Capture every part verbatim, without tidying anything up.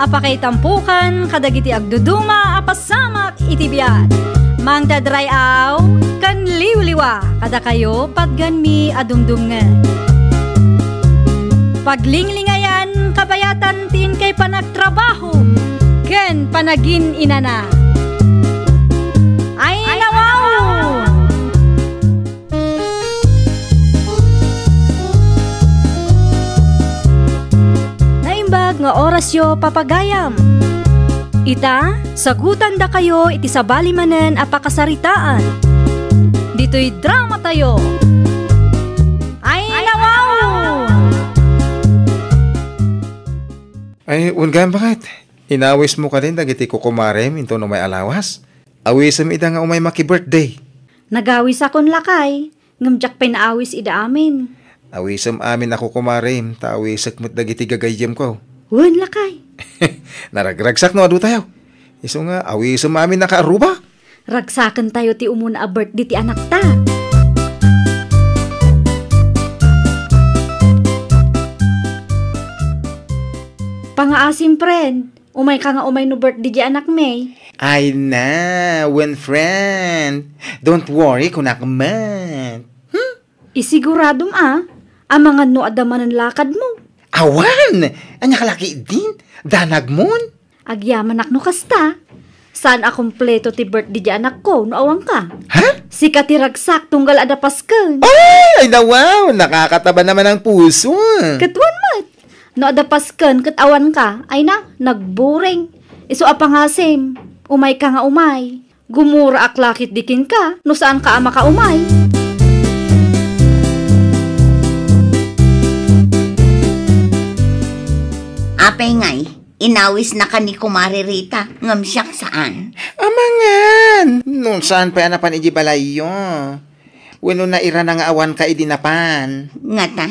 a pakaitampokan kadagiti agduduma a pasamak iti biag. Mangted ray-aw ken liwliwa kadakayo patganmi a dumdumngen. Paglinglingayan kabayatan ti inkay panagtrabaho ken panagin-inana. Ay, nawaw! Naimbag nga orasyo, papagayam. Ita, sagutandakayo iti sabali manen a pakasaritaan. Ditoy dramatayo. Ay, nawaw! Ay, wen gayam, baket? Inawismo kadin dagiti kukumarem inton umay a lawas? Awisem ida nga umay maki-birthday. Nagawisakon, lakay, ngem diak pay naawis ida amin. Awisem amin a kukumarem, ta awisek met dagiti gagayyemko. Wen, lakay. Naragragsak no adu tayo. Isu nga, awisem amin a kaaruba. Ragsakentayo ti umuna a birthday ti anakta. Pangaasim, friend. Umayka nga umay no birthday di anakmi. Ay na, wen, friend. Don't worry, kunak met. Hmm? Isiguradom a, amangan no adda manen lakadmo. Awan! Ania ka laki din? Danagmon? Agyamanak no kasta. Saan a kompleto ti birthday di anakko no awanka. Ha? Sika ti ragsak tunggal adda pasken. Ay! Ay, nawaw! Nakakataba naman ang puso. Ket wen met. No adda pasken ket awanka, ay na, nagburing. Isu a pangasim, umayka nga umay. Gumuraak la ketdi kenka no saanka a makaumay. Apay ngay, inawisnaka ni Kumare Rita, ngem siak saan? Amangan! No saan pay a napan iti balayyo? Wenno nairana nga awanka idi napan? Ngata?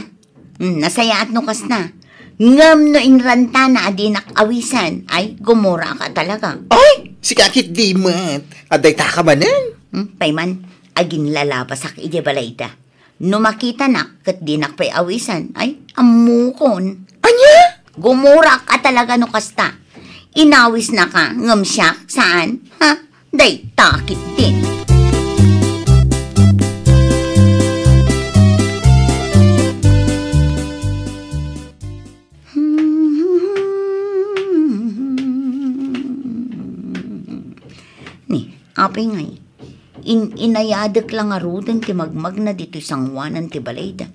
Hmm, nasayaat no kasta. Ngem no inrantana a dinak awisen, ay, gumuraak a talaga. Ay, sika ketdi met. Adda itaka manen? Hmm, pay man, aginlalabasak idiay balayda. No makitanak ket dinak pay awisen, ay, ammokon. Ania? Gumuraak a talaga no kasta. Inawisnaka, ngem siak, saan? Ha? Dayta ketdin. Ni, apay ngay, in-, inayadek la ngaruden ti magmagna ditoy sangoanan ti balayda.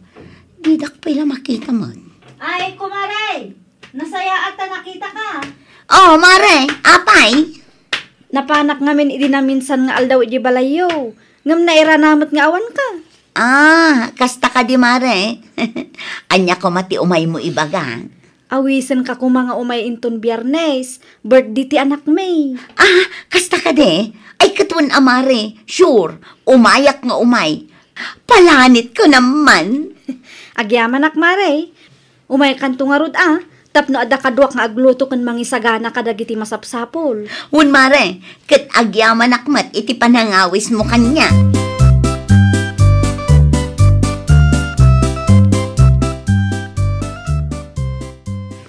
Didak pay la makita met. Ay, kumare! Nasayaat ta nakitaka. Oh, mare, apay? Napanak ngamin idi naminsan nga aldaw idiay balayyo, ngem nairana met nga awanka. Ah, kasta kadi, mare? Ania koma ti umaymo ibaga? Awisenka koma nga umay inton Biyernes, birthday ti anakmi. Ah, kasta kadi? Ay, ket wen a, mare, sure, umayak nga umay. Palanitko naman. Agyamanak, mare. Umaykanto ngarud a, tapno adda kaduak nga agluto ken mangisagana kadagiti masapsapul. Wen, mare, ket agyamanak met iti panangawismo kaniak.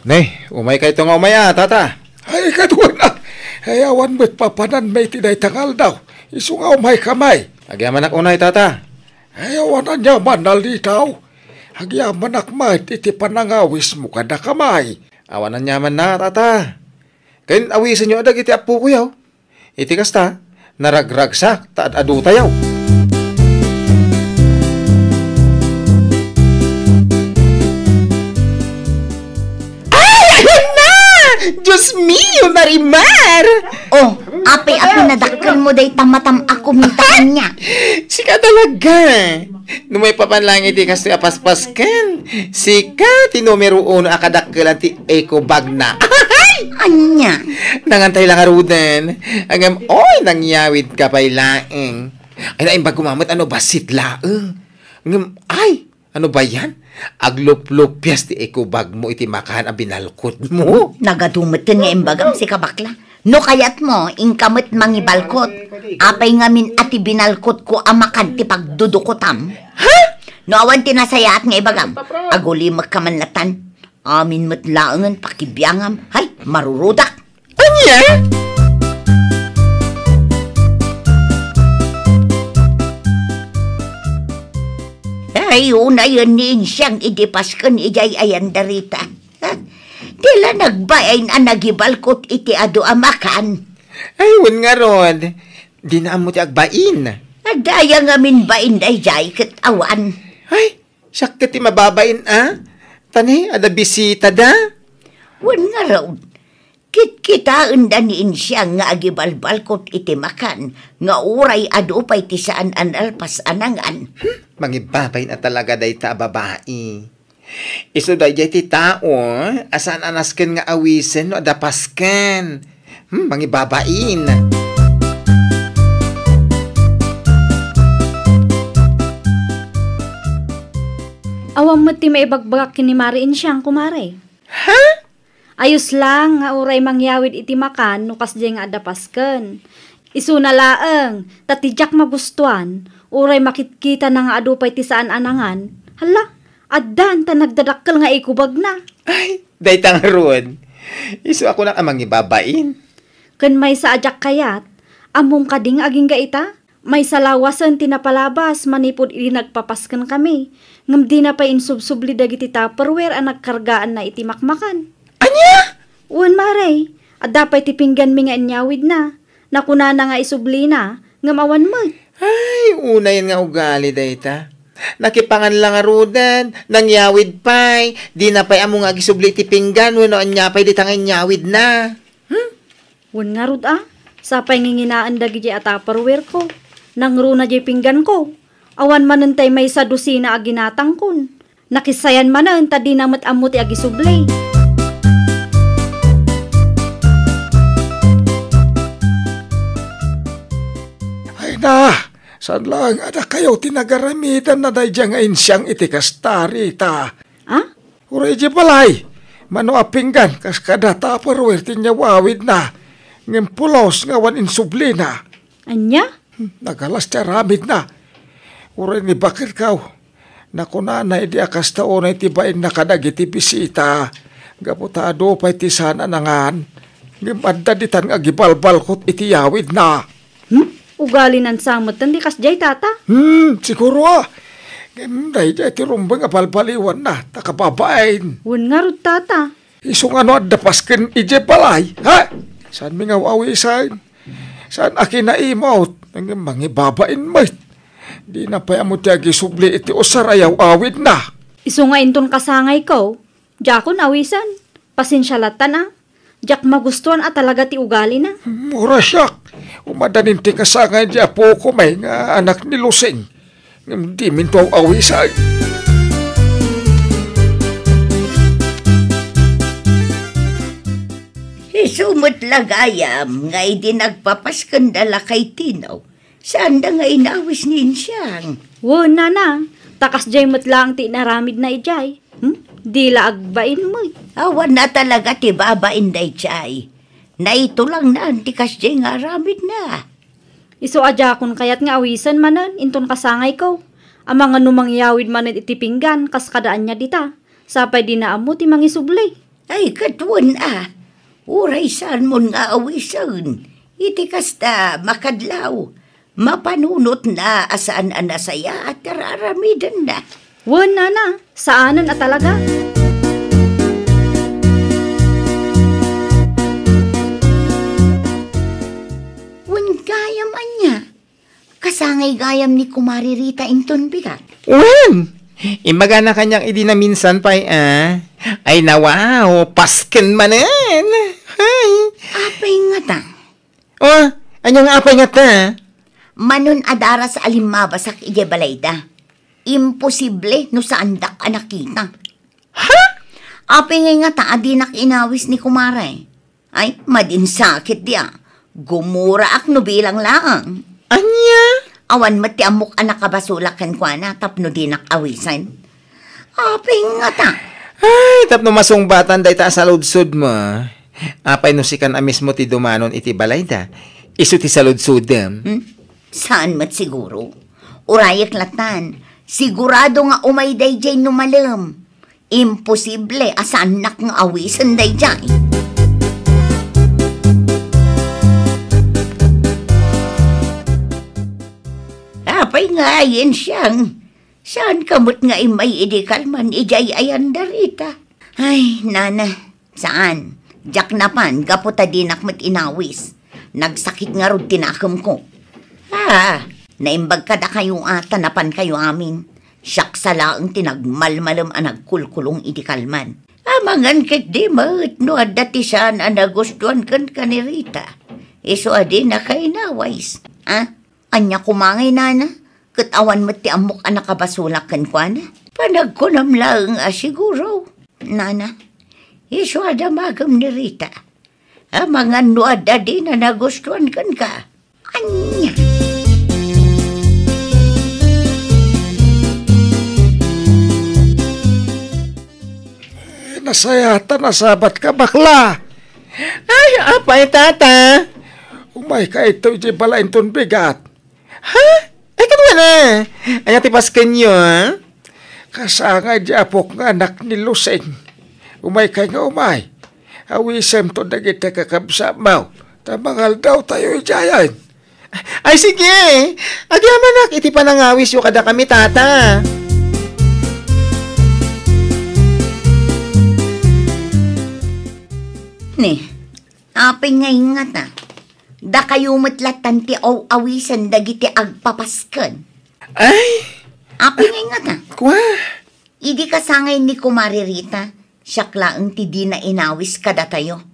Ne, umaykayto nga umay a, tata. Ay, kaduana. Ay, awan met papananmi iti dayta nga aldaw. Isu nga umayka, may. Agyamanak unay, tata. Ay, awan aniaman, Alitaw. Agyamanak met iti panangawismo kadakami. Awan aniaman na, tata. Ken awisenyo a dagiti appokoyo. Iti kasta, naragragsak ta ad-adutayo. Ay, ayan na! Dios mio, Marimar! Oh, apay a pinadakkelmo dayta matam a kumita kaniak? Sika talaga! No maipapan lang iti kastoy a paspasken, sika ti numero uno a kadakkelan ti eco bag na. Ania? Nangantay lang ngaruden. Ngem, oy, nangyawid ka pay laeng. Ay, naimbag ko mamet, ano, bassit laeng. Ngem, ay, ano ba yan? Agluplupias ti eco bag mo iti makan a binalkot mo. Nagadumet ken nga imbagam, sika bakla. No kayatmo, inka met mangibalkot. Apay ngamin a ti binalkotko a makan ti pagdudukotam? Ha? No awan ti nasayaat nga ibagam, agulimekka man latan. Amin met laengen pakibiangam. Hay, marurudak! Ania? Ay, unayen ni Insiang idi pasken idiay ayan darita. Ha? Di la nagbain a nagibalkot iti adu a makan. Ay, wen ngarud. Di na ammo ti agbain. Adda aya ngamin bain daydiay ket awan. Ay, siak ket ti mababain a. Tani, adda bisita da. Wen ngarud. Kitkitaenda ni Insiang nga agibalbalkot iti makan nga uray adu pay ti saan a nalpas a nangan. Hmm, mangibabain a talaga dayta a babai. Isu daydiay ti tao a saan a nasken nga awisen no adda pasken. Hmm, mangibabain. Awan met ti maibagbagak ken ni Mare Insiang, kumare. Ha? Ayos lang nga uray mangyawid iti makan no kasdiay nga adda pasken. Isuna laeng, ta ti diak magustuan, uray makitkitana nga adu pay ti saan a nangan. Hala, addan ta nagdadakkel nga ikubagna. Ay, dayta ngarud. Isu a kunak a mangibabain. Ken maysa a diak kayat, ammom kadi nga agingga ita? Maysa lawasen ti napalabas manipud idi nagpapasken kami, ngem dina pay insubsubli dagiti Tupperware a nagkargaanna iti makmakan. Ania? Wen, mare, adda pay ti pingganmi nga inyawidna. Nakunana nga isublina, ngem awan met. Ay, unayen nga ugali dayta. Nakipangan la ngaruden, nangyawid pay, dina pay ammo nga agisubli iti pinggan wenno ania pay dita nga inyawidna. Hmm? Wen ngarud a, sapay nginginaen dagidiay a Tupperware ko. Nangruna diay pinggan ko. Awan manen tay maysa dosina a ginatangkon. Nakisayan manen ta dina met ammo ti agisubli. Ay na, saan laeng a dakayo ti nagaramidanna daydiay nga Insiang iti kasta, Rita? A? Uray idiay balay, mano a pinggan kas kada Tupperware ti inyawawidna, ngem pulos nga awan insublina. Ania? Hmm, nagalas ti aramidna. Uray ni baketko, nakunana idi a kasta unay ti bainna kadagiti bisita, gapu ta adu pay ti saan a nangan, ngem adda ditan nga agibalbalkot iti yawidna. Hmm? Ugalinan sa metten ti kasdiay, tata? Hmm, siguro a. Ngem daydiay ti rumbeng a balbaliwanna, ta kababain. Wen ngarud, tata. Isu nga no adda pasken idiay balay, ha? Saanmi nga aw-awisen? Saan a kinaimot? Ngem mangibabain met. Dina pay ammo ti agisubli iti usar a yaw-awidna. Isu nga inton kasangayko, diakon awisen. Pasensia lattan a. Diak magustuan a talaga ti ugalina. Mura siak. Umadanin ti kasangay di apok met nga anak ni Lusing. Ngem dimin to aw-awisan. Isu met la gayam nga idi nagpapaskenda lakay Tino, saanda nga inawis ni Insiang. Wen, nana, ta kasdiay met laeng ti inaramidna idiay. Hmm? Di la agbain met. Awan na talaga ti babain daydiay. Naitulangnan ti kasdiay nga aramidna. Isu a diakon kayat nga awisen manen inton kasangayko. Amangan no mangyawid manen iti pinggan kas kada ania dita. Sapay dina ammo ti mangisubli. Ay, ket wen a. Uray saanmon nga awisen. Iti kasta, makadlaw. Mapanunotna a saan a nasayaat ti ar-aramidenna. Wen, nana, saanen a talaga. Wen gayam ania? Kasangay gayam ni Kumari Rita inton bigat? Wen, imbagana kaniak idi naminsan pay a. Ay, nawaw, pasken manen. Hay. Apay ngata? Oh, ania nga apay ngata? Manon a daras a limmabasak idiay balayda. Imposible no saandak a nakita. Ha? Apay ngay ngata a dinak inawis ni kumare? Ay, madinsakit dia. Gumuraak no bilang laeng. Ania? Awan met ti ammok a nakabasolak kenkuana tapno dinak awisen. Apay ngata? Ay, tapno masungbatan dayta a saludsodmo. Apay no sikan a mismo ti dumanon iti balayda, isu ti saludsodem? Hmm? Saan met siguro? Urayek latan, sigurado nga umay daydiay no malem. Imposible a saannak nga awisen daydiay. Apay nga ayen siang? Saanka met nga immay idi kalman idiay ayan da Rita? Ay, nana, saan. Diak napan gapu ta dinak met inawis. Nagsakit ngarud ti nakemko. Ah, naimbag kadakayo a ta napankayo amin. Siak sa laeng ti nagmalmalem a nagkulkulong idi kalman. Amangan ketdi met no adda ti saan a nagustuan kenka ni Rita. Isu a dinaka inawis. Ah, ania koma ngay, nana? Ket awan met ti ammok a nakabasolak kenkuana. Panagkunam laeng a siguro, nana. Isu a damagem ni Rita. Amangan no adda dina nagustuan kenka. Ania? Nasayaat a nasabatka, bakla. Ay, apay, tata? Umayka ito iti balaenton bigat. Ha? Ay, kaduana. Ania ti paskenyo, ha? Kasangay di apok nga anak ni Lusing. Umaykay nga umay. Awisemto dagiti kakabsatmo. Ta mangaldawtayo idiayen. Ay, sige. Agyamanak iti panangawisyo kadakami, tata. Ni, apay nga ingngata? Dakayo met lattan ti aw-awisen dagiti agpapasken. Ay! Apay nga ingngata? Kua? Idi kasangay ni Kumare Rita, siak laeng ti dina inawis kadatayo.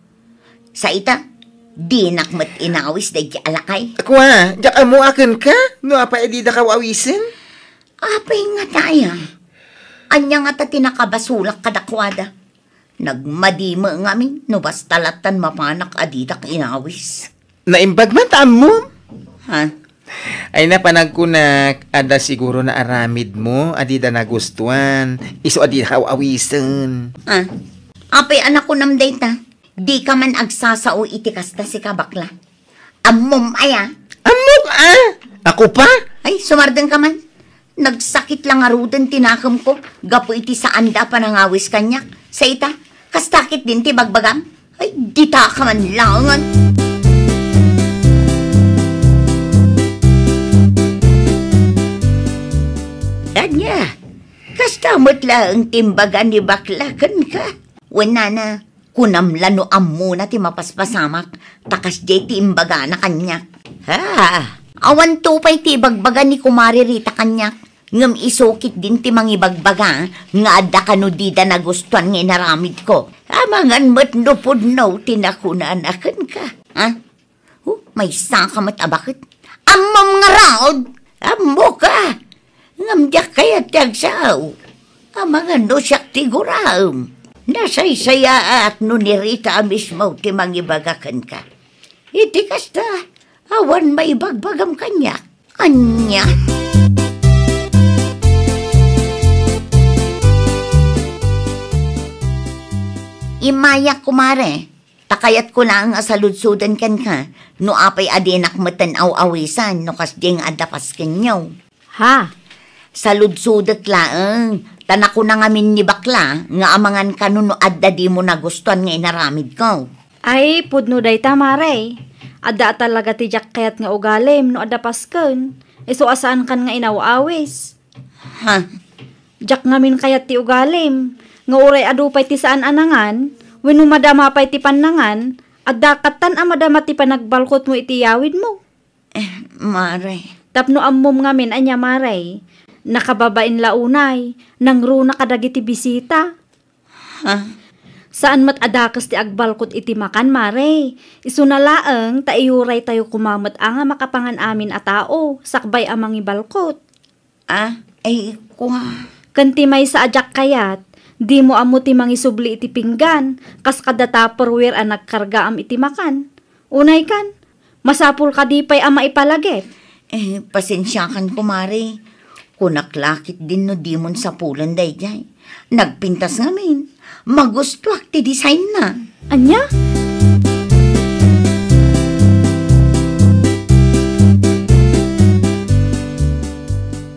Sa ita, dinak met inawis daydi a lakay. Kua, diak ammo a kenka, no apay a didaka aw-awisen? Apay ngata aya? Ania ngata ti nakabasolak kadakuada? Nagmadi met ngamin no basta lattan mapanak a didak inawis. Naimbag man ta ammom. Ha? Ay, napanagkunak, adda siguro naaramidmo a dida nagustuan, isu a dida aw-awisen. Ah, apay a nakunam dayta? Dika man agsasao iti kasta, sika, bakla. Ammom aya? Ammok, a? Ako pa? Ay, sumardeng ka man. Nagsakit la ngaruden ti nakemko gapu iti saanda a panangawis kaniak. Sa ita, kasta ketdin ti bagbagam? Ay, dita ka man laengen. Ania, kasta met laeng ti imbaga ni bakla kenka? Wen nana, kunam la no ammona ti mapaspasamak, ta kasdiay ti imbagana kaniak. Ha? Awanto pay ti ibagbaga ni Kumare Rita kaniak, ngem isu ketdin ti mangibagbaga nga adda kano dida nagustuan nga inaramidko. Amangan met no pudno ti nakunana kenka. Ha? Oh, maysa ka met a baket. Ammom ngarud! Ammoka! Ngem diak kayat ti agsao. Amangan no siak ti guraem. Nasaysayaat no ni Rita a mismo ti mangibaga kenka. Iti kasta, awan maibagbagam kaniak. Ania? Immayak, kumare. Ta kayatko laeng a saludsoden kenka no apay a dinak metten aw-awisan no kasdiay nga adda paskenyo. Ha? Saludsodek laeng, ta nakuna ngamin ni bakla nga amangan kano no adda dimo nagustuan nga inaramidko. Ay, pudno dayta, mare. Adda a talaga ti diak kayat nga ugalim no adda pasken. Isu a saankan nga inaw-awis. Ha? Diak ngamin kayat ti ugalim, nga uray adu pay ti saan a nangan, wenno madama pay ti pannangan, adda kattan a madama ti panagbalkotmo iti yawidmo. Eh, mare. Tapno ammom ngamin ania, mare, nakababain la unay, nangruna kadagiti bisita. Ha? Saan met a dakes ti agbalkot iti makan, mare. Isuna laeng ta iyuraytayo koma met a nga makapangan amin a tao, sakbay a mangibalkot. Ah, ay, kua. Ken ti maysa a diak kayat, dimo ammo ti mangisubli iti pinggan, kas kada Tupperware a nagkargaam iti makan. Unay kan, masapul kadi pay a maipalagip? Eh, pasensiakan, kumare. Kunak la ketdin no dimon sapulen daydiay. Nagpintas ngamin. Magustuak ti designna. Ania?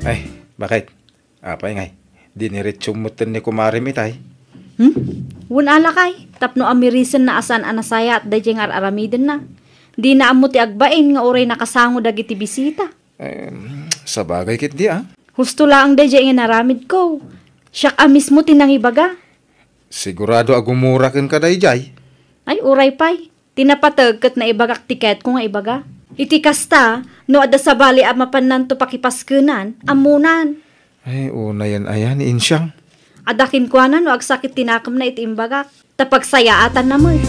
Ay, bakit? Apay ngay? Diniretsum metten ni kumarem itay. Hmm? Wen a lakay, tapno amirisenna a saan a nasayaat daydiay nga ar-aramidenna. Dina ammo ti agbain nga uray nakasango dagiti bisita. Em, sabagay ketdi, a. Husto laeng daydiay nga inaramidko. Siak a mismo ti nangibaga. Sigurado a gumura kenka daydiay. Ay, uray pay. Ti napateg ket naibagak ti kayatko nga ibaga. Iti kasta, no adda sabali a mapannanto pakipaskenan, ammonan. Ay, unayen aya ni Insiang. Adda kenkuana no agsakit ti nakemna iti imbagak, ta pagsayaatanna met.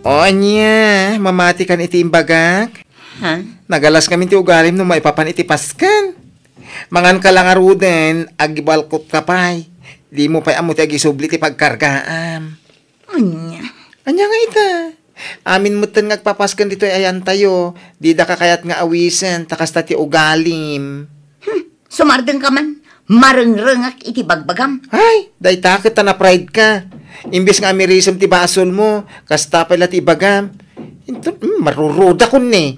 O ania, mamatikan iti imbagak? Ha? Nagalas ngamin ti ugalim no maipapan iti pasken. Manganka la ngaruden, agibalkotka pay. Dimo pay ammo ti agisubli ti pagkargaam. Ania? Ania nga ita? Amin metten nga agpapasken ditoy ayantayo, didaka kayat nga awisen, ta kasta ti ugalim. Hmm, sumardengka man, marengrengak iti bagbagam. Ay, dayta ket ta na-pride ka. Imbes nga amirisem ti basolmo, kasta pay la ti ibagam. Inton, hmm, marurudakon ni.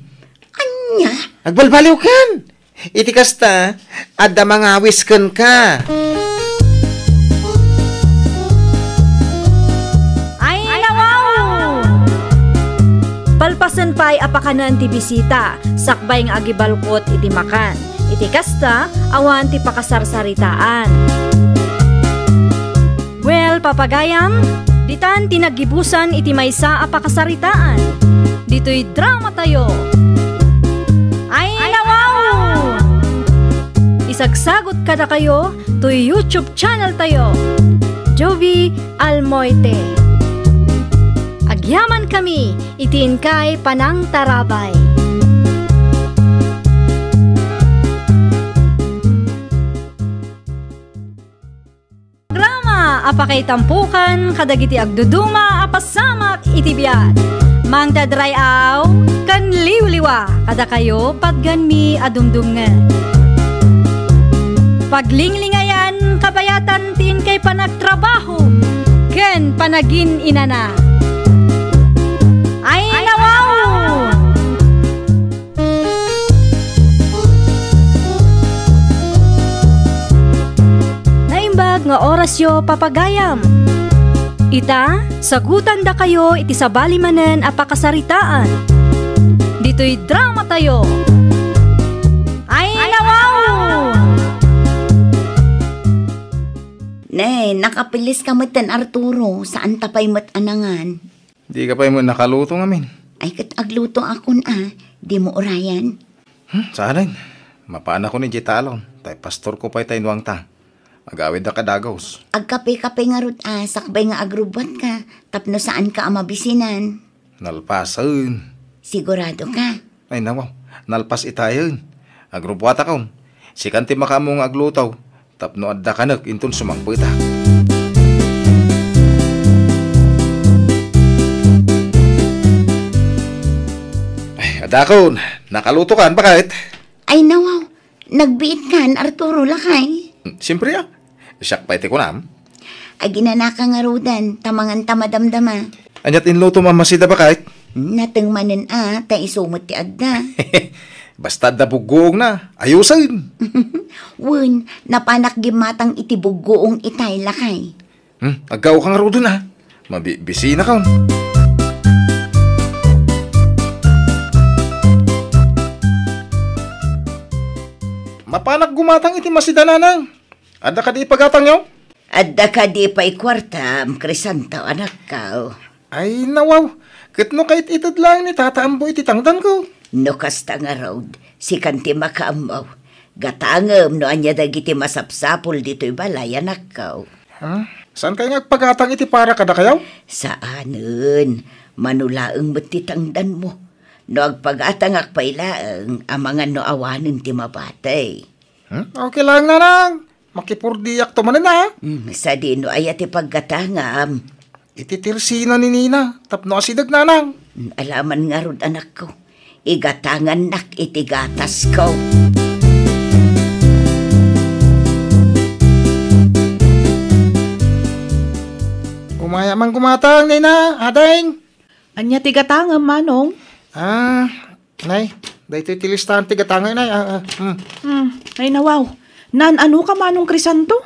Ania? Agbalbaliwkan! Iti kasta, adda mangawis kenka. Ay, nawaw! Palpasen pay a pakanen ti bisita, sakbay nga agibalkot iti makan. Iti kasta, awan ti pakasarsaritaan. Well, papagayam, ditan ti naggibusan iti maysa a pakasaritaan. Ditoy dramatayo. Ay, nawaw! Isagsagot kadakayo toy YouTube channel tayo, Jovi Almoite. Agyamankami iti inkay panangtarabay. Programa a pakaitampokan kadagiti agduduma a pasamak iti biag. Mangted ray-aw ken liwliwa kadakayo patgenmi a dumdumngeg. Paglinglingayan kabayatan ti inkay panagtrabaho ken panagin-inana. Ay, nawaw! Naimbag nga orasyo, papagayam. Ita, sagutandakayo iti sabali manen a pakasaritaan. Ditoy dramatayo. Ay, nawaw! Ne, nakapiliska metten, Arturo, saan ta pay met a nangan. Dika pay met nakaluto ngamin. Ay, ket aglutoakon a, dimo urayan. Hmm, saanen. Mapanakon idiay talon, tay pastorko pay tay nuangta. Agawidda ka dagus. Agkape-kape ngarud a, sakbay nga agrubbuatka, tapno saanka a mabisinan. Nalpasen. Sigurado ka? Ay, nawaw. Nalpas itayen. Agrubbuatakon. Sikan ti makaammo nga agluto. Tapno adda kanek inton sumangpetak. Ay, adakon, nakalutokan, baket? Ay, nawaw, nagbiitkan, Arturo, lakay. Siyempre, a. Siak pay ti kunam. Aginanaka ngaruden, ta manganta madamdama. Ania ti inlutom a masida, baket? Nateng manen a, ta isu met ti adda. Basta adda buggoongna, ayusen. Wen, napanak gimmatang iti buggoong itay, lakay. Hmm, aggaoka ngaruden a. Mabibisinakon. Mapanak gumatang iti masida, nanang. Adda kadi ipagatangyo? Adda kadi pay kuartam, Crisanto, anakko? Ay, nawaw. Ket no kait-ited laeng ni Tata Ambo iti tangdanko. No kasta ngarud, sikan ti makaammo. Gatangem no ania dagiti masapsapul ditoy balay, anakko. Hmm? Saan kayo nga agpagatang iti para kadakayo? Saanen. Mano laeng met ti tangdanmo. No agpagatangak pay laeng, amangan no awanen ti mabati. Hmm? Okay lang, nanang. Makipurdiak to manen, a. Hmm, sadino aya ti paggatangam? Iti tirsina ni Nina, tapno asideg, nanang. Hmm, alaman ngarud, anakko. Igatangannak iti gatasko. Umaya man gumatang, Nina, ading. Ania ti gatangem, manong? Ah, nay, Daytoy ti listahan ti gatangay, nay. Ah, ah, hmm. Hmm, ay nawaw. Naan-ano ka, Manong Crisanto?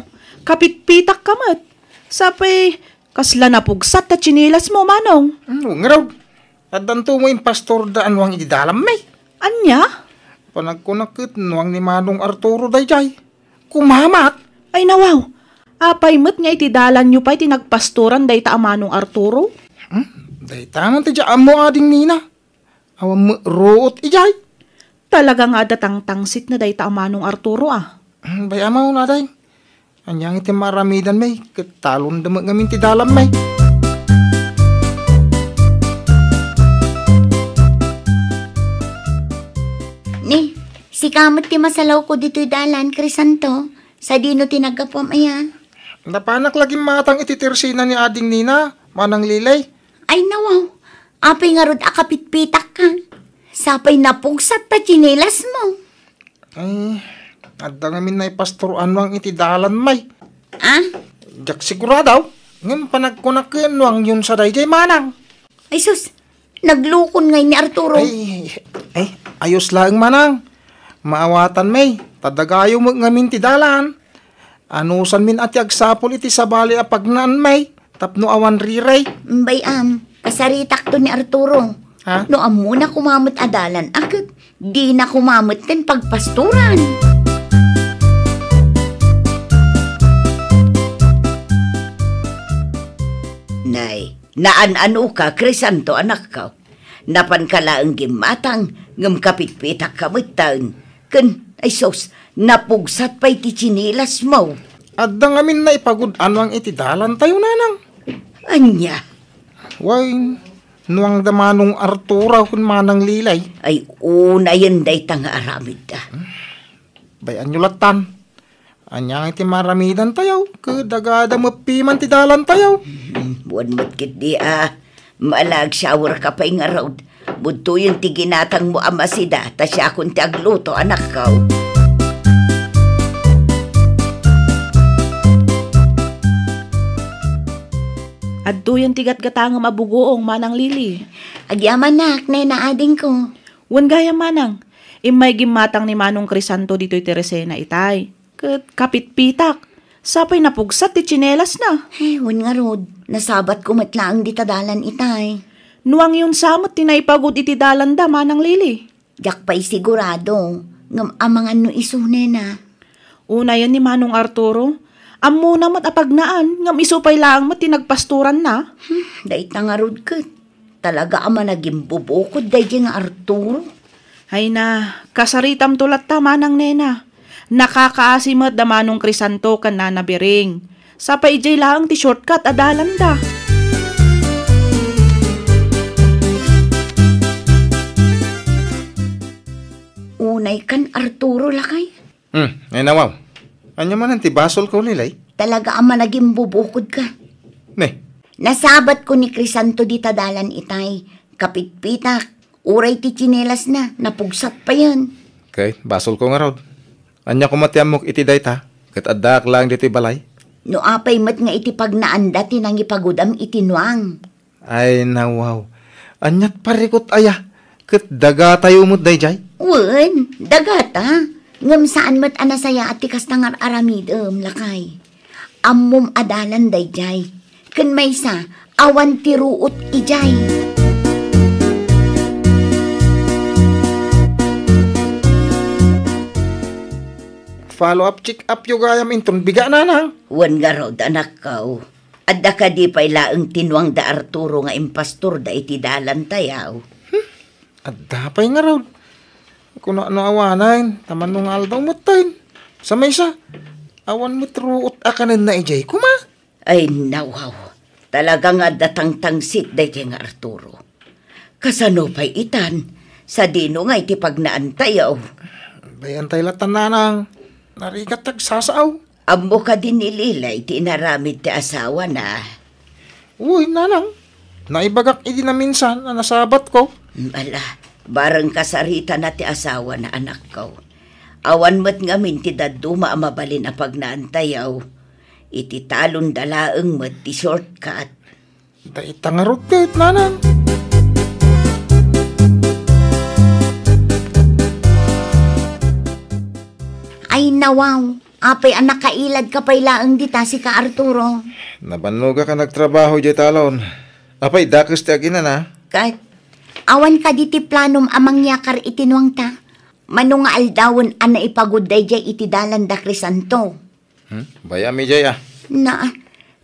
Kapitpitak ka met. Sapay, kasla napugsat ta tsinelas mo, Manong. Hmm, ngarud. Addanto mo impastor da anuang iti dalan, may. Ania? Panagkunak ket nuang ni Manong Arturo dayjay. Kumamat? Ay nawaw. Apay met nga iti dalanyo pay ti nagpastoran dayta a Manong Arturo? Hmm? Dayta man ti diak ammo, ading Nina. Awan met ruot idiay. Talaga nga adda tangtangsit na dayta a Manong Arturo, a. Hmm, bay-am, aw, naday. Ania nga iti maaramidan, may? Ket talon da met ngamin ti dalan, may. Ni, sika met ti masalawko ditoy dalan, Crisanto. Sadino ti naggapuam aya? Napanak la gimmatang iti tersena ni ading Nina, Manang Lilay. Ay nawaw, apay ngarud a kapitpitak ka? Sapay napugsat ta tsinelas mo. Ay, adda ngamin naipastoran nuang iti dalan, may. Ah? Diak sigurado, ngem panagkunak ken nuang yun sa dayjay, Manang. Ay sus, naglukon ngay ni Arturo. Ay, ay, ayos laeng, Manang. Maawatan, may. Ta dagayo met ngamin ti dalan. Anusanmin a ti agsapul iti sabali a pagnaan, may, tapno awan riray. Bay-am, kasaritakto ni Arturo. Ha? No ammona koma met a dalan a ket dina koma metten pagpastoran. Nay, naan-anoka, Crisanto, anakko. Napanka laeng gimmatang, ngem kapitpitak ka metten. Ken, ay sus, napugsat pay ti tsinelas mo. Adda ngamin naipagud-anuang iti dalantayo, Nanang. Ania? Wen, nuang da Manong Arturo ken Manang Lilay. Ay, unayen dayta nga aramidda. Bay-anyo lattan. Ania nga iti maaramidantayo? Ket daga da met piman ti dalantayo. Hmm, wen met ketdi a, maala agshower ka pay ngarud. Budtoyen ti ginatangmo a masida, ta siakon ti agluto, anakko. Adtoyen ti gatgatangem a bugoong, Manang Lily. Agyamanak, nena adingko. Wen gayam, Manang. Immay gimmatang ni Manong Crisanto ditoy tersena itay. Ket kapitpitak, sapay napugsat ti tsinelasna. Eh, wen ngarud, nasabatko met laeng dita dalan itay. Nuangyon sa met ti naipagud iti dalanda, Manang Lily? Diak pay sigurado, ngem amangan no isu, nena. Unayen ni Manong Arturo, ammona met a pagnaan, ngem isu pay laeng met ti nagpastoranna. Hmm, dayta ngarud ket. Talaga a managimbubukod daydiay nga Arturo. Hayna, kasaritamto latta, Manang Nena. Nakakaasi met da Manong Crisanto ken Nana Bering. Sapay idiay laeng ti shortcut a dalanda. Unay kan Arturo, lakay. Hmm, ay nawaw. Ania manen ti basolko, Lilay? Talaga a managimbubukod ka. Ne? Nasabatko ni Crisanto dita dalan itay. Kapitpitak, uray ti tsinelasna, napugsat payen. Ket basolko ngarud. Ania koma ti ammok iti dayta? Ket addaak laeng ditoy balay. No apay met nga iti pagnaanda ti nangipagudam iti nuang. Ay, nawaw. Aniat parikut aya? Ket dagatayo met daydiay? Wen, dagata. Ngem saan met a nasayaat ti kasta nga ar-aramidem, lakay. Ammom a dalan daydiay. Ken maysa, awan ti ruot idiay. Follow up check up yo gayam inton biga, Nanang. Wen ngarud, anakko. Adda kadi pay laeng ti nuang da Arturo nga impastorda iti dalantayo? Hmm, adda pay ngarud. Kuna no awanen, ta mano nga aldaw metten. Sa maysa, awan met ruot a kanenna idiay koma. Ay, nawaw. Talaga nga adda tangtangsit daydiay nga Arturo. Kasano pay itan? Sadino nga iti pagnaantayo? Bay-antay latta, Nanang. Narigat ti agsasao. Ammo kadi ni Lilay ti inaramid ti asawana? Uy, Nanang. Naibagak idi naminsan a nasabatko. Ala, bareng kasaritana ti asawana, anakko. Awan met ngamin ti dadduma a mabalin a pagnaantayo. Iti talonda laeng met ti shortcut. Dayta ngarud ket, Nanang. Tawaw, apay a nakailadka pay laeng dita, sika, Arturo? Nabannogak a nagtrabaho idiay talon. Apay, dakes ti aginana? Ket, awan kadi ti planom a mangyakar iti nuangta? Mano nga aldawen a naipagud daydiay iti dalan da Crisanto? Hmm? Bayam idiay, a. Na,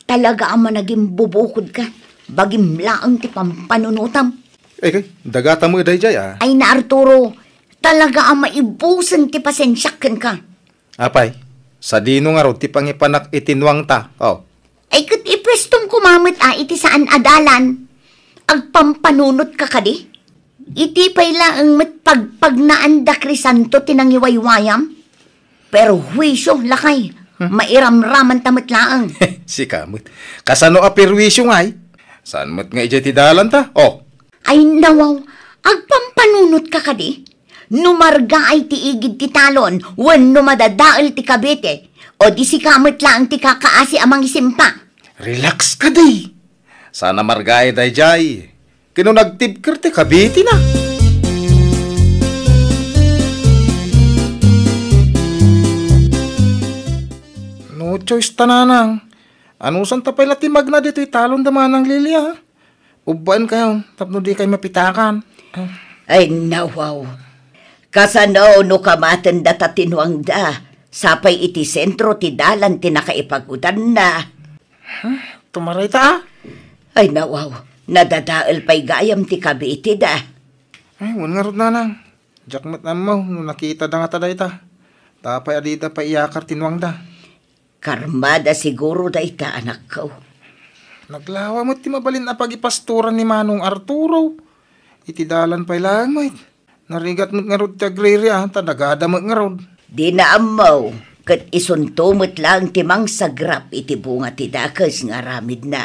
talaga a managimbubukodka. Bagim laeng ti pampanunotam. Ay, kay, dagata met daydiay, a. Ay na, Arturo, talaga a maibusen ti pasensiak kenka. Apay, sadino ngarud ti pangipanak iti nuangta? Oh. Ay, ket ipuestom koma met a iti saan a dalan. Agpampanunotka kadi? Iti pay laeng met pagpagnaan da Crisanto ti nangiwaywayam? Perhuisio, lakay. Hmm. Mairamramanta met laeng. Sika met. Kasano a perhuisio ngay? Saan met nga idiay ti dalanta? Oh. Ay, nawaw. Agpampanunotka kadi? No margaay ti igid ti talon, wenno madadael ti Cavite, o di sika met laeng ti kakaasi a mangisimpa. Relax kadi. Saan a margaay daydiay. Ken no nagtibker ti kabitina. No choice ta, nanang. Anusanta pay la ti magna ditoy talon da Manang Lilia? Ubbaenkayon tapno dikay mapitakan. Ay, nawaw. Kasano no kamaten data ti nuangda, sapay iti sentro ti dalan ti nakaipagudanna? Huh? Tumaray ta, a? Ay, nawaw. Nadadael pay gayam ti Cavite da. Ay, wen ngarud, nanang. Diak met ammo no nakita da ngata dayta. Apay a dida pay iyakar ti nuangda? Karmada siguro dayta, anakko. Naglawa met ti mabalin a pagipastoran ni Manong Arturo. Iti dalan pay laeng met. Narigat met ngarud ti agriri, a, ta dagada met ngarud. Dina ammo, ket isunto met laeng ti mangsagrap iti bunga ti dakes nga aramidna.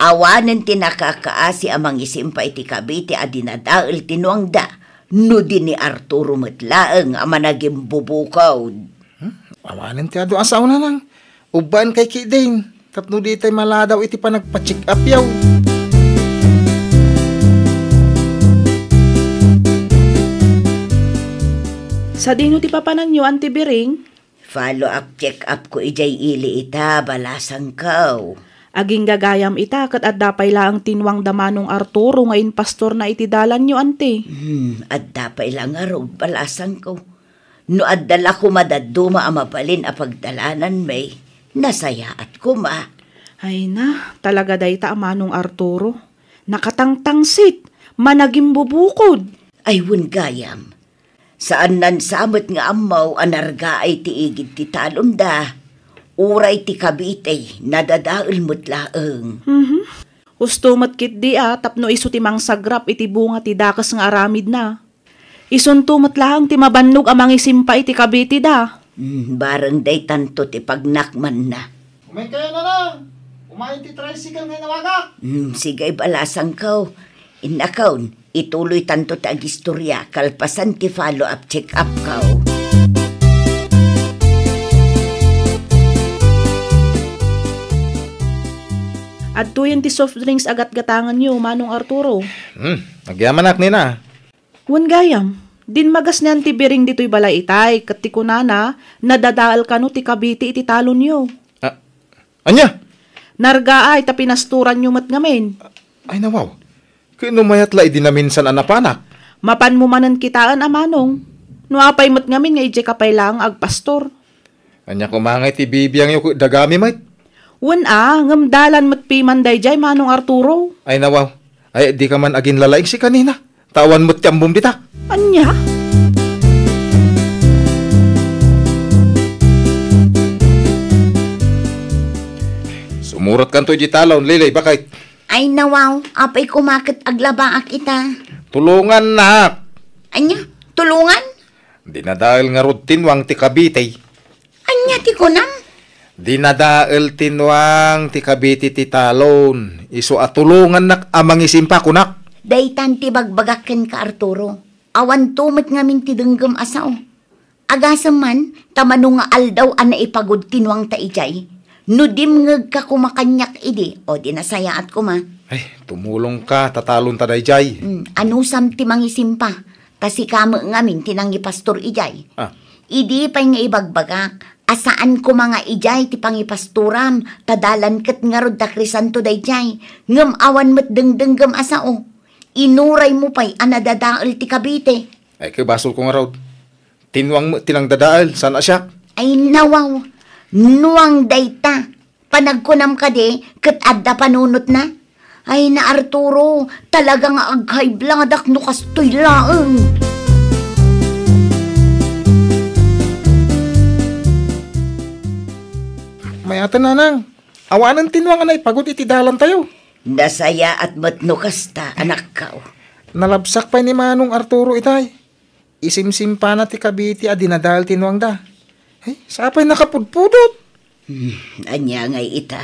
Awanen ti nakakaasi a mangisimpa iti Cavite a dinadael ti nuangda, no di ni Arturo met laeng a managimbubukod. Hmm? Awanen ti adu a sao, nanang. Ubbaenkay ketdin, tapno ditay maladaw iti panagpa-check-upyo. Sadino ti papananyo, Auntie Biring? Follow-up check-up ko idiay ili ita, balasangko. Agingga gayam ita, ket adda pay laeng ti nuangda Manong Arturo nga impastorna iti dalanyo, Auntie. Hmm, adda pay la ngarud, balasangko. No adda la koma dadduma a mabalin a pagdalananmi, nasayaat koma. Ay na, talaga dayta a Manong Arturo. Nakatangtangsit, managimbubukod. Ay, wen gayam. Saannan sa met nga ammo a nargaay ti igid ti talonda. Uray ti Cavite, nadadael met laeng. Mhm. Husto met ketdi a tapno isu ti mangsagrap iti bunga ti dakes nga aramidna. Isunto met laeng ti mabannog a mangisimpa iti Cavite da. Hmm, bareng daytanto ti pagnakmanna. Umaykayo, nanang! Umayen ti tricycle nga inawagak! Hmm, sige, balasangko. Innakon, ituloytanto ti agistoria kalpasan ti follow-up check-upko. Adtoyen ti soft drinks a gatgatanganyo, Manong Arturo. Hmm, agyamanak, Nina. Wen gayam, dimmagas ni Auntie Biring ditoy balay itay, ket ti kunana, nadadael kano ti Cavite iti talonyo. Ah, ania? Nargaay ta pinastoranyo met ngamin. Ay, nawaw. Ket no mayat la idi naminsan a napanak? Mapanmo manen kitaen a manong. No apay met ngamin nga idiay ka pay laeng agpastor. Ania koma ngay ti bibiangyo ket dagami met? Wen a, ngem dalan met piman daydiay, Manong Arturo. Ay, nawaw. Ay, di ka man aginlalaing si kanina. Ta awan met ti ammom dita. Ania? Sumuratkanto iti talon, Lily, bakay. Ay, nawaw. Apay koma ket aglabaak ita. Tulongannak. Ania? Tulongan? Dinadael ngarud ti nuang ti Cavite. Ania ti kunam? Dinadael ti nuang ti Cavite ti talon. Isu a tulongannak a mangisimpa, kunak. Daytan ti bagbagak kenka, Arturo. Awanto met ngamin ti denggem a sao. Agasem man, ta mano nga aldaw a naipagud ti nuangta idiay. No dimngegka koma kaniak idi, o di nasayaat koma. Ay, tumulongka, ta talonta daydiay. Hmm, anusam ti mangisimpa? Ta sika met ngamin ti nangipastor idiay. Ah. Idi pay nga ibagbagak a saan koma nga idiay ti pangipastoram, ta dalan ket ngarud da Crisanto daydiay, ngem awan met dengdenggem a sao. Inuraymo pay a nadadael ti Cavite. Ay, ket basolko ngarud. Ti Nuang met ti nangdadael, saan a siak? Ay, nawaw. Nuang dayta. Panagkunam kadi, ket adda panunotna? Ay na, Arturo, talaga nga aghaibladak no kastoy laeng. Mayaten, nanang. Awanen ti Nuang a naipagud iti dalantayo. Nasayaat met no kasta, anakko. Nalabsak pay ni Manong Arturo itay. Isimsimpana ti Cavite a dinadael ti Nuangda. Ay, sapay nakapudpudot. Hmm, ania ngay ita?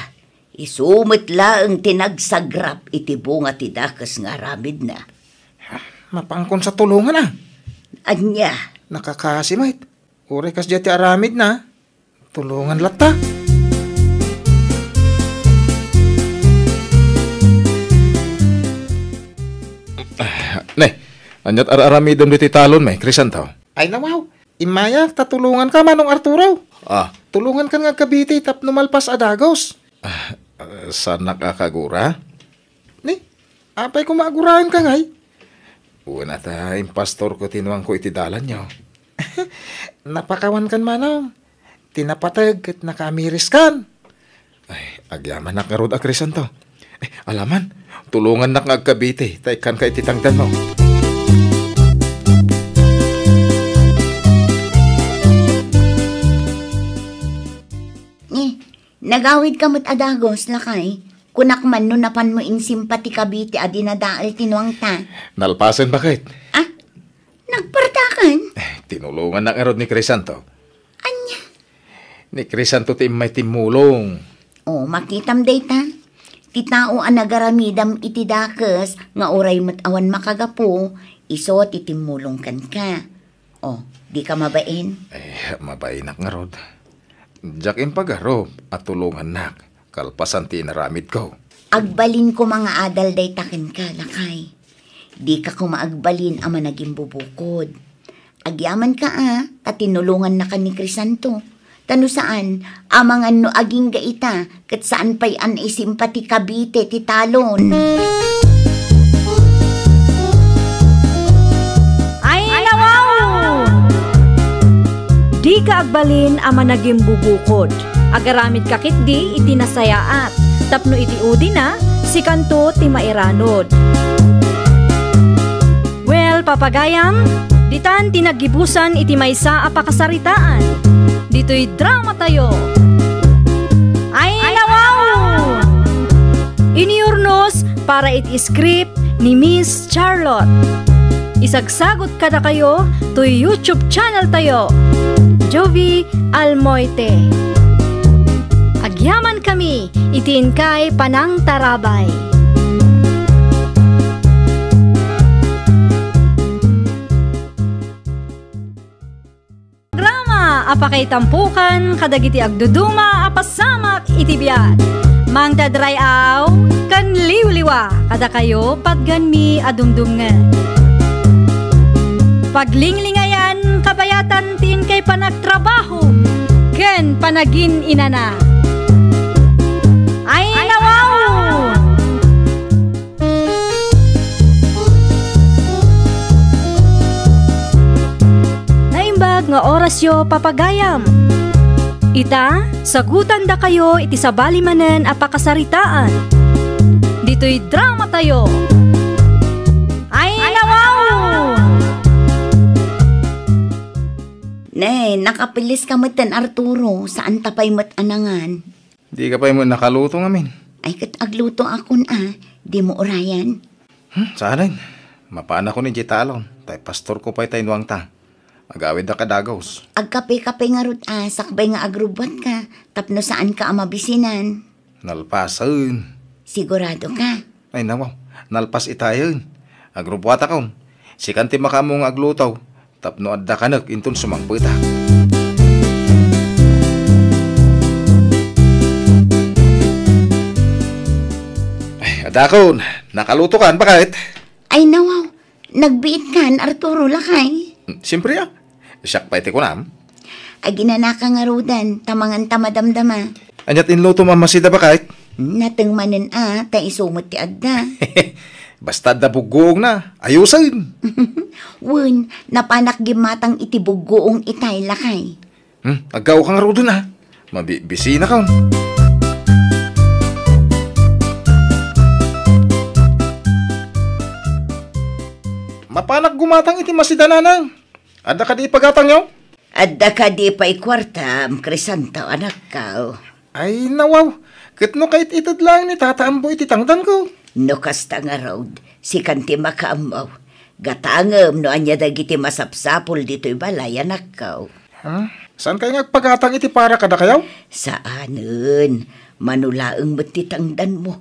Isu met laeng ti nagsagrap iti bunga ti dakes nga aramidna. Mapankon sa tulongan, a. Ania? Nakakasi met. Uray kasdiay ti aramidna. Tulongan latta. Ne, aniat ar-aramidem ditoy talon, may, Crisanto? Ay, nawaw. Immayak, ta tulonganka, Manong Arturo. Ah. Tulongankan nga agkabiti tapno malpas a dagos. Ah, saannak a kagura? Ni, apay koma aguraenka ngay? Wen a ta impastorko ti nuangko iti dalanyo. Napakawankan, manong. Ti napateg ket nakaamiriskan. Ay, agyamanak ngarud a Crisanto. Eh, alaman, tulongannak nga agkabiti, ta ikkanka iti tangdanmo. Eh, nagawidka met a dagos, lakay. Kunak man no napanmo insimpa ti Cavite a dinadael ti nuangta. Nalpasen, baket. Ah? Nagpartakan? Eh, tinulongannak ngarud ni Crisanto. Ania? Ni Crisanto ti immay timmulong. Oh, makitam dayta. Ti tao a nagaramidam iti dakes nga uray met awan makagapu, isu ti timmulong kenka. Oh, dika mabain? Eh, mabainak ngarud. Diak impagarup a tulongannak kalpasan ti inaramidko. Agbalin koma nga adal dayta kenka, lakay. Dika koma agbalin a managimbubukod. Agyamanka a, ta tinulongannaka ni Crisanto. Ta no saan, amangan no agingga ita, ket saan pay a naisimpa ti Cavite ti talon. Ay, nawaw! Dika agbalin a managimbubukod. Agaramidka ketdi iti nasayaat, tapno iti udina, sikanto ti mairanod. Well, papagayam, ditan ti naggibusan iti maysa a pakasaritaan. Ditoy dramatayo. Ay, nawaw! Inurnos para iti script ni Miss Charlotte. Isagsagot kadakayo toy YouTube channel tayo, Jovie Almoite. Agyamanmi iti inkay panangtarabay. Programa a pakaitampokan kadagiti agduduma a pasamak iti biag. Mangted ray-aw ken liwliwa kadakayo patganmi a dumdumngeg. Paglinglingayan kabayatan ti inkay panagtrabaho ken panagin-inana. Ay, nawaw! Naimbag nga orasyo, papagayam. Ita, sagutandakayo iti sabali manen a pakasaritaan. Ditoy dramatayo. Ay, nawaw! Ne, nakapiliska metten, Arturo, saan ta pay met a nangan. Dika pay met nakaluto ngamin. Ay, ket aglutoakon a, dimo urayan. Hmm, saanen. Mapanakon idiay talon, tay pastorko pay tay nuangta. Agawiddak a dagos. Agkape-kape ngarud a, sakbay nga agrubbuatka, tapno saanka a mabisinan. Nalpasen. Siguradoka? Ay, nawaw. Nalpas itayen. Agrubbuatakon. Sikan ti makaammo nga agluto. Tapno adda kanek inton sumangpetak. Ay, adakon, nakalutokan, baket? Ay, nawaw, nagbiitkan, Arturo, lakay. Siempre, a. Siak pay ti kunam, Aginanaka ngaruden, ta manganta madamdama. Ania ti inlutom a masida, baket? Nateng manen a, ta isu met ti adda. Basta adda buggoongna, ayosen. Wen, napanak gimmatang iti buggoong itay, lakay. Hmm, aggaoka ngaruden a. Mabibisinak. Mapanak gumatang iti masida, nanang. Adda kadi ipagatangyo? Adda kadi pay kuartam, Crisanto, anakko? Ay, nawaw. Ket no kait-ited laeng ni Tata Ambo iti tangdanko. No kasta ngarud, sikan ti makaammo. Gatangem no ania dagiti masapsapul ditoy balay, anakko. Hmm? Saan kayo nga agpagatang iti para kadakayo? Saanen. Mano laeng met ti tangdanmo.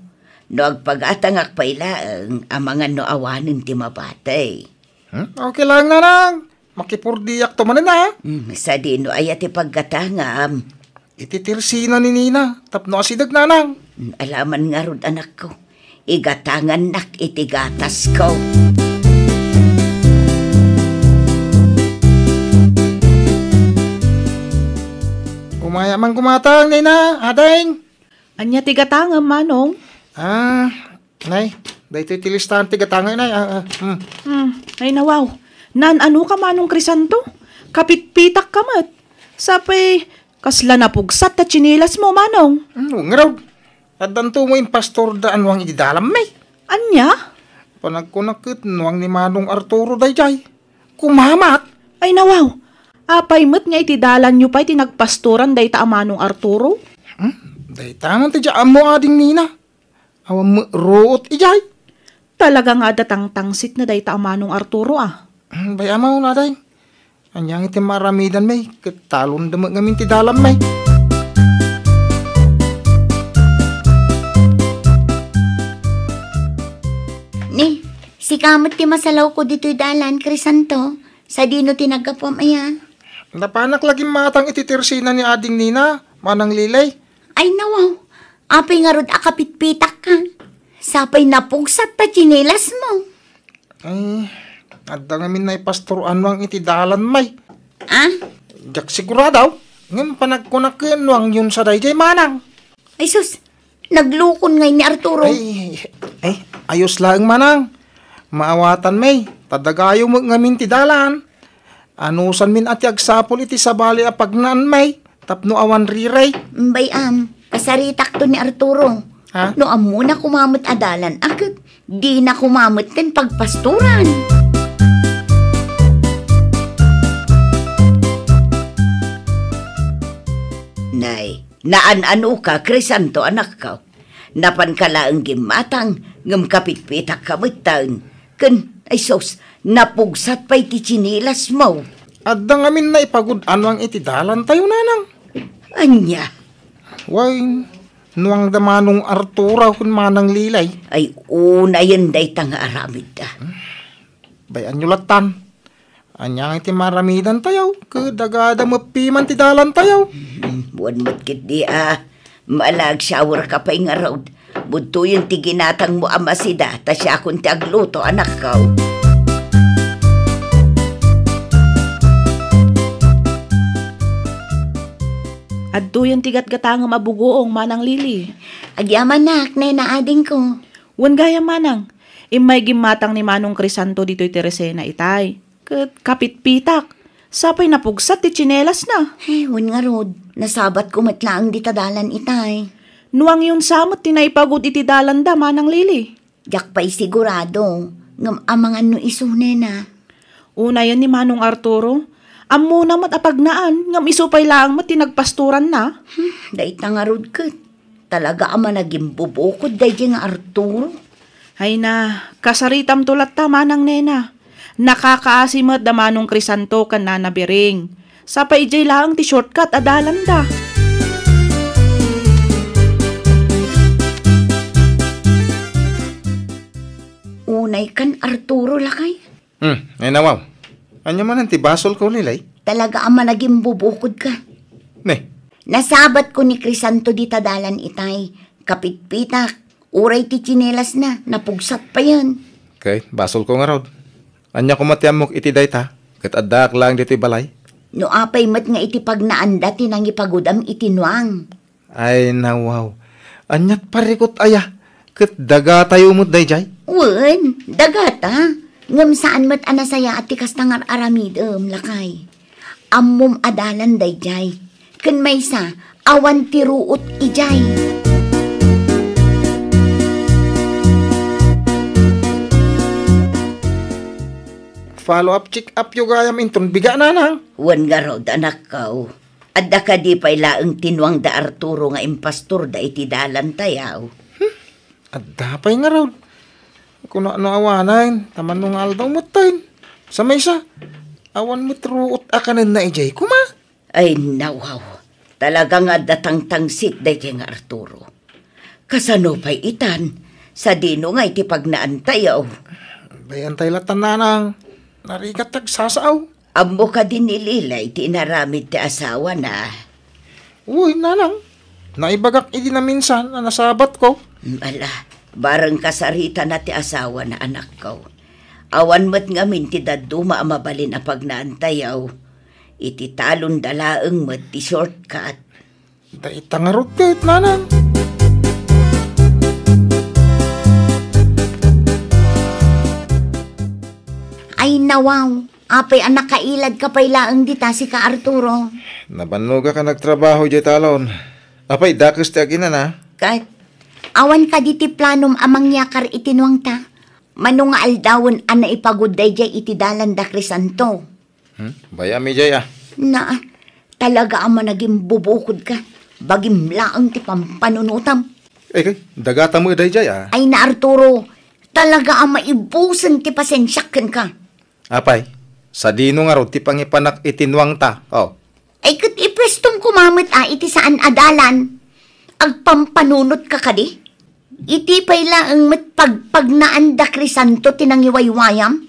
No agpagatangak pay laeng, amangan no awanen ti mabati. Hmm? Okay lang, nanang. Makipurdiakto manen a. Hmm, sadino aya ti paggatangam? Iti tirsina ni Nina, tapno asideg, nanang. Hmm, alaman ngarud, anakko. Igatangannak iti gatasko. Umaya man gumatang, Nina, ading. Ania ti gatangem, Manong? Ah, nay, daytoy ti listahan ti gatangay, nay. Ah, ah, hmm. Hmm, ay nawaw. Naan-anoka, Manong Crisanto? Kapitpitakka met. Sapay, kasla napugsat ta tsinelasmo, Manong. Hmm, ngarud. Addanto mo impastor da anuang iti dalam, nay. Ania? Panagkunak ket nuang ni Manong Arturo dayjay. Kumamat. Ay nawaw. Apay met nga iti dalanyo pay ti nagpastoran dayta a Manong Arturo? Hmm? Dayta man ti diak ammo, ading Nina. Awan met ruot idiay. Talaga nga adda tangtangsitna dayta a Manong Arturo a. Hmm, bay-am, ading. Ania nga iti maaramidanmi, ket talon da met ngamin ti dalanmi. Ni, sika met ti masalawko ditoy dalan, Crisanto. Sadino ti naggapuam aya? Napanak la gimmatang iti tirsina ni ading Nina, Manang Lili. Ay, nawaw. Apay ngarud a kapitpitakka? Sapay napugsat ta tsinelasmo. Ay, adda ngamin naipastor anuang iti dalanmi. Ah? Diak sigurado. Ngem panagkunak ket nuangyon sa daydiay, manang. Ay sus, naglukon ngay ni Arturo. Ay, ay, ayos laeng, manang. Maawatanmi, ta dagayo met ngamin ti dalan. Anusanmin a ti agsapul iti sabali a pagnaanmi tapno awan riray. Bay-am, kasaritakto ni Arturo. Ha? No ammona koma met a dalan a ket dina koma met ken pagpastoran. Nay, naan-anoka, Crisanto, anakko. Napanka laeng gimmatang, ngem kapitpitakka metten. Ken, ay sus, napugsat pay ti tsinelasmo. Adda ngamin naipagud-anuang iti dalantayo, nanang. Ania? Wen, nuang da Manong Arturo ken Manang Lili. Ay, unayen dayta nga aramidda. Bay-anyo lattan. Ania nga iti maaramidantayo? Ket daga da met piman ti dalantayo. Hmm, wen met ketdi a. Malag shower ka pay ngarud. Budtoyen ti ginatangmo a masida, ta siakon ti agluto, anakko. Adtoyen ti gatgatangem a bugoong, Manang Lili. Agyamanak, nena adingko. Wen gayam, manang. Immay gimmatang ni Manong Crisanto ditoy Teresena itay. Ket kapitpitak, sapay napugsat ti tsinelasna. Eh, wen ngarud, nasabatko met laeng dita dalan itay. Nuangyon sa met ti naipagud iti dalanda, Manang Lili. Diak pay sigurado, ngem amangan no isu, nena. Unayen ni Manong Arturo, ammona met a pagnaan, ngem isu pay laeng met ti nagpastoranna. Hmm, dayta ngarud ket. Talaga a managimbubukod daydiay nga Arturo. Ay na, kasaritamto latta, manang nena. Nakakaasi met da Manong Crisanto ken Nana Biring. Sapay idiay laeng ti shortcut a dalanda. Unay kan Arturo, lakay. Hmm, ay nawaw. Ania manen ti basolko, Lili? Talaga a managimbubukod ka. Ne? Nasabatko ni Crisanto dita dalan itay. Kapitpitak, uray ti tsinelasna, napugsat payen. Okay, basolko ngarud. Ania koma ti ammok iti dayta? Ket addaak laeng ditoy balay. No apay met nga iti pagnaanda ti nangipagudam iti nuang. Ay, nawaw. Aniat parikut aya? Ket dagatayo met dayjay? Wen, dagata. Ngem saan met a nasayaat ti kasta nga ar-aramidem, lakay. Ammom a dalan dayjay. Ken maysa, awan ti ruot idiay. Follow up check up yo gayam inton biga, nanang. Wen ngarud, anakko. Adda kadi pay laeng ti nuang da Arturo nga impastorda iti dalan tayaw? Hmm, adda pay ngarud. Kuna no awanen, ta mano nga aldaw metten. Sa maysa, awan met ruot a kanenna idiay koma. Ay, nawaw. Talaga nga adda tangtangsit dayjay nga Arturo. Kasano pay itan? Sadino nga iti pagnaantayo? Bayan tay latan, nanang. Narigat ti agsasaaw. Ammo kadi ni Lilay ti inaramid ti asawana? Uy, nanang. Naibagak idi naminsan a nasabatko. Ala, bareng kasaritana ti asawana, anakko. Awan met ngamin ti dadduma a mabalin a pagnaantayo. Iti talonda laeng met ti shortcut. Dayta ngarud ket, nanang. Ay, nawaw. Apay a nakailadka pay laeng dita, sika, Arturo? Nabannogak a nagtrabaho idiay talon. Apay, dakes ti aginana? Ket, awan kadi ti planom a mangyakar iti nuangta? Mano nga aldawen a naipagudda idiay iti dalan da Crisanto? Hmm? Bayam idiay, a. Na, talaga a managimbubukodka. Bagim laeng ti pampanunotam. Ay, kay, dagata met dayjay, a. Ay na, Arturo, talaga a maibusen ti pasensiak kenka. Apay, sadino ngarud ti pangipanak iti nuangta? Oh. Ay, ket ipuestom koma met a iti saan a dalan. Agpampanunotka kadi? Iti pay laeng met pagpagnaan da Crisanto ti nangiwaywayam?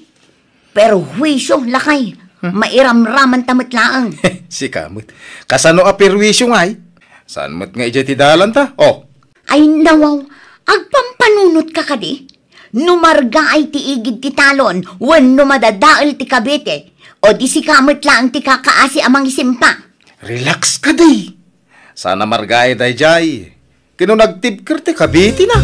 Perhuisio, lakay. Hmm. Mairamramanta met laeng. Sika met. Kasano a perhuisio ngay? Saan met nga idiay ti dalanta? Oh. Ay, nawaw. Agpampanunotka kadi? No margaay ti igid ti talon, wenno madadael ti Cavite, o di sika met laeng ti kakaasi a mangisimpa. Relax kadi. Saan a margaay dayjay. Ken no nagtibker ti Cavite na.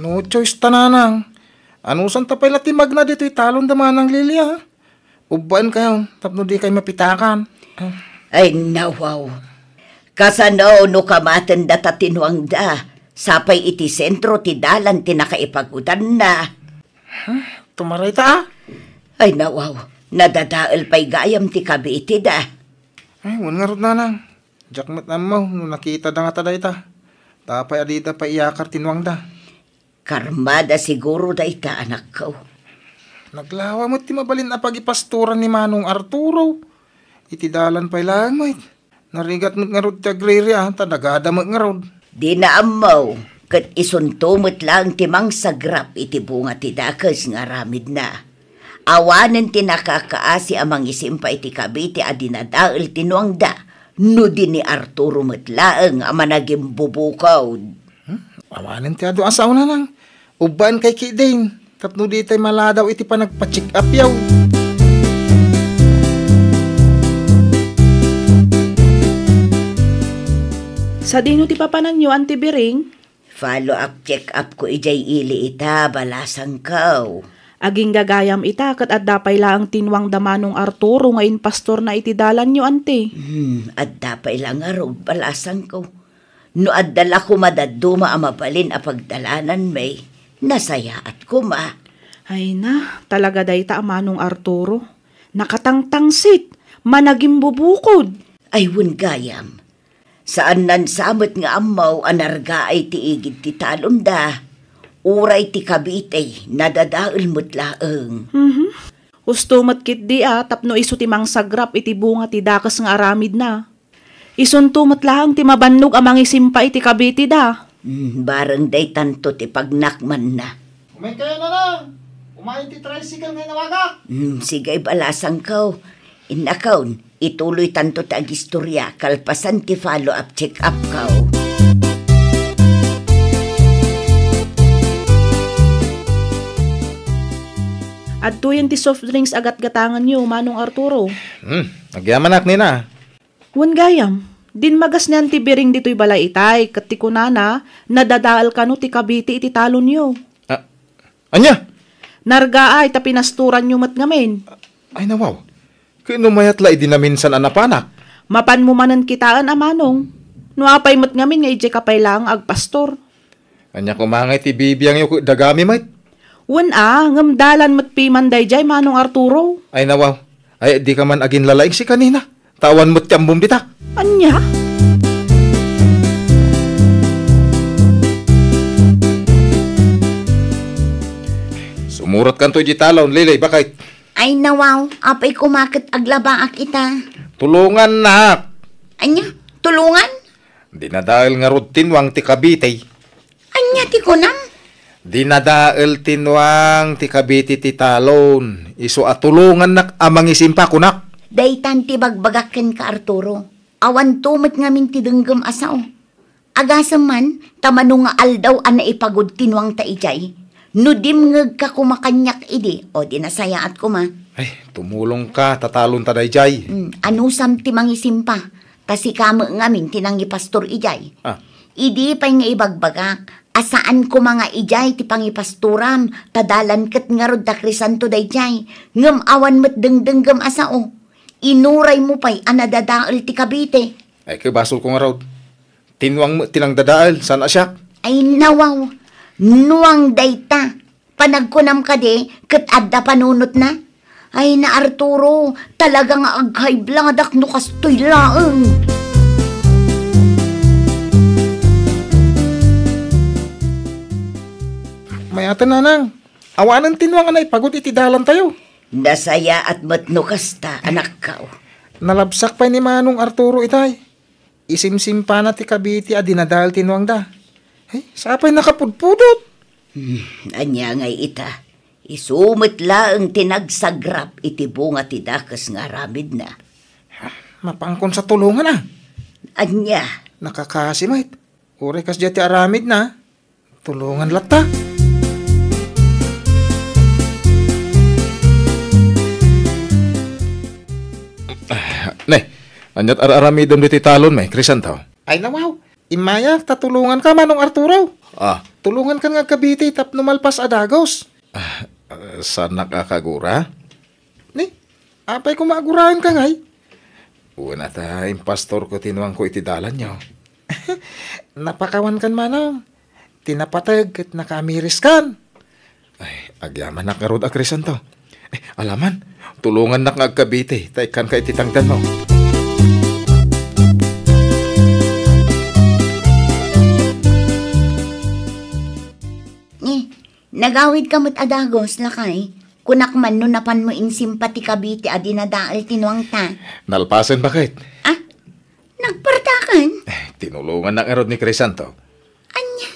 No choice ta, nanang. Anusanta pay la ti magna ditoy talon da Manang Lilia? Ubbaenkayo tapno dikay mapitakan. Ay, nawaw. Kasano no kamaten data ti nuangda, sapay iti sentro ti dalan ti nakaipagudanna? Huh? Tumaray ta, a? Ay, nawaw. Nadadael pay gayam ti Cavite da. Ay, wen ngarud, nanang. Diak met ammo no nakita da ngata dayta. Apay a dida pay iyakar ti nuangda. Karmada siguro dayta, anakko. Naglawa met ti mabalin a pagipastoran ni Manong Arturo. Iti dalan pay laeng met. Narigat met ngarud ti agriri, a, ta dagada met ngarud. Dina ammo, ket isunto met laeng ti mangsagrap iti bunga ti dakes nga aramidna. Awanen ti nakakaasi a mangisimpa iti Cavite a dinadael ti nuangda, no di ni Arturo met laeng a managimbubukod. Hmm? Awanen ti adu a sao, nanang. Ubbaenkay ketdin, tapno ditay maladaw iti panagpa-check up yaw. Sadino ti papananyo, Auntie Biring? Follow up check up ko idiay ili ita, balasangko. Agingga gayam ita, ket adda pay laeng ti nuang da Manong Arturo nga impastorna iti dalanyo, Auntie. Hmm, adda pay la ngarud, balasangko. No adda la koma dadduma a mabalin a pagdalananmi, nasayaat koma. Ay na, talaga dayta a Manong Arturo. Nakatangtangsit, managimbubukod. Ay, wen gayam. Saannan sa met nga ammo a nargaay ti igid ti talonda. Uray ti Cavite, nadadael met laeng. Mhm. Husto met ketdi a tapno isu ti mangsagrap iti bunga ti dakes nga aramidna. Isunto met laeng ti mabannog a mangisimpa iti Cavite da. Hmm, bareng daytanto ti pagnakmanna. Umaykayo, nanang! Umayen ti tricycle nga inawagak! Hmm, sige, balasangko. Innakon, ituloytanto ti agistorya kalpasan ti follow-up check-up ko. Adtoyen ti soft drinks a gatgatanganyo, Manong Arturo. Hmm, agyamanak, Nina. Wen gayam, dimmagas nian ti biring ditoy balay itay, ket ti kunana, nadadael kano ti Cavite iti talonyo. Ah, ania? Nargaay ta pinastoranyo met ngamin. Ay, nawaw. Ket no mayat la idi naminsan a napanak? Mapanmo manen kitaen a manong. No apay met ngamin nga idiay ka pay laeng agpastor. Ania koma ngay ti bibiangyo ket dagami met? Wen a, ngem dalan met piman daydiay, Manong Arturo. Ay, nawaw. Ay, di ka man aginlalaing si kanina. Ta awan met ti ammom dita. Ania? Sumuratkanto iti talon, Lily, bakit? Ay, nawaw, apay koma ket aglabaak ita. Tulongannak. Ania? Tulongan? Dinadael ngarud ti nuang ti Cavite. Ania ti kunam? Dinadael ti nuang ti Cavite ti talon. Isu a tulongannak a mangisimpa, kunak. Daytan ti bagbagak kenka, Arturo. Awanto met ngamin ti denggem a sao. Agasem man, ta mano nga aldaw a naipagud ti nuangta idiay. No dimngegka koma kaniak idi, o di nasayaat koma. Ay, tumulongka, ta talonta daydiay. Hmm, anusam ti mangisimpa, ta sika met ngamin ti nangipastor idiay. Ah. Idi pay nga ibagbagak, a saan koma nga idiay ti pangipastoram, ta dalan ket ngarud da Crisanto daydiay, ngem awan met dengdenggem a sao. Inuraymo pay a nadadael ti Cavite. Ay, ket basolko ngarud. Ti nuang met ti nangdadael, saan a siak. Ay, nawaw. Nuang dayta. Panagkunam kadi, ket adda panunotna? Ay, na Arturo, talaga nga ag-high blood-ak no kastoy laeng. Mayaten, nanang. Awanen ti nuang a naipagud iti dalantayo. Nasayaat met no kasta, anakko. Nalabsak pay ni Manong Arturo itay. Isimsimpana ti Cavite a dinadael ti nuangda. Ay, sapay nakapudpudot. Hmm, ania ngay ita? Isu met laeng ti nagsagrap iti bunga ti dakes nga aramidna. Mapankon sa tulongan a. Ania? Nakakasi met. Uray kasdiay ti aramidna. Tulongan latta. Ne, aniat ar-aramidem ditoy talon, may Crisanto? Ay, nawaw. Immayak ta tulonganka, Manong Arturo. Ah. Tulongankan nga agkabiti tapno malpas a dagos. Ah, saannak a kagura? Ni, apay koma aguraenka ngay? Wen a ta impastorko ti nuangko iti dalanyo. Napakawankan manong. Ti napateg ket nakaamiriskan. Ay, agyamanak ngarud a Crisanto. Eh, alaman, tulongannak nga agkabiti, ta ikkanka iti tangdanmo. Eh, nagawidka met a dagos, lakay. Kunak man no napanmo insimpa ti Cavite a dinadael ti nuangta. Nalpasen, baket? Ah? Nagpartakan? Eh, tinulongannak ngarud ni Crisanto. Ania?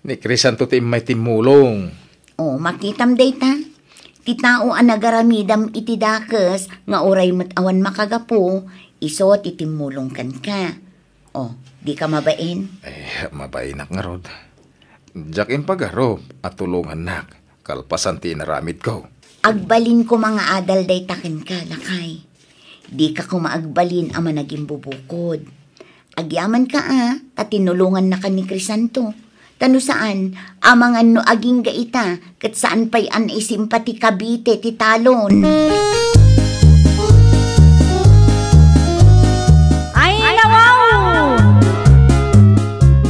Ni Crisanto ti immay timmulong. O, makitam dayta. Ti tao a nagaramidam iti dakes nga uray met awan makagapu, isu ti timmulong kenka. O, dika mabain? Eh, mabainak ngarud. Diak impagarup a tulongannak kalpasan ti inaramidko. Agbalin koma nga adal dayta kenka, lakay. Dika koma agbalin a managimbubukod. Agyamanka a, ta tinulongannaka ni Crisanto. Ta no saan, amangan no agingga ita, ket saan pay a naisimpa ti Cavite ti talon. Ay, nawaw!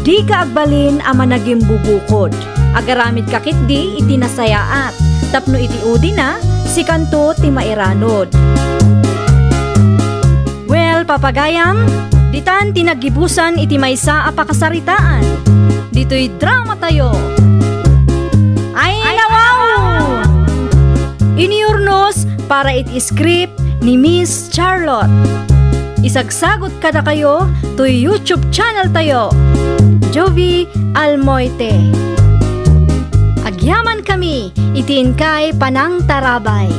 Dika agbalin a managimbubukod. Agaramidka ketdi iti nasayaat, tapno iti udina, sikanto ti mairanod. Well, papagayam, ditan ti naggibusan iti maysa a pakasaritaan. Ditoy dramatayo. Ay, nawaw! Iniurnos para iti script ni Miss Charlotte. Isagsagot kadakayo toy YouTube channel tayo, Jovie Almoite. Agyaman kami iti inkay panangtarabay.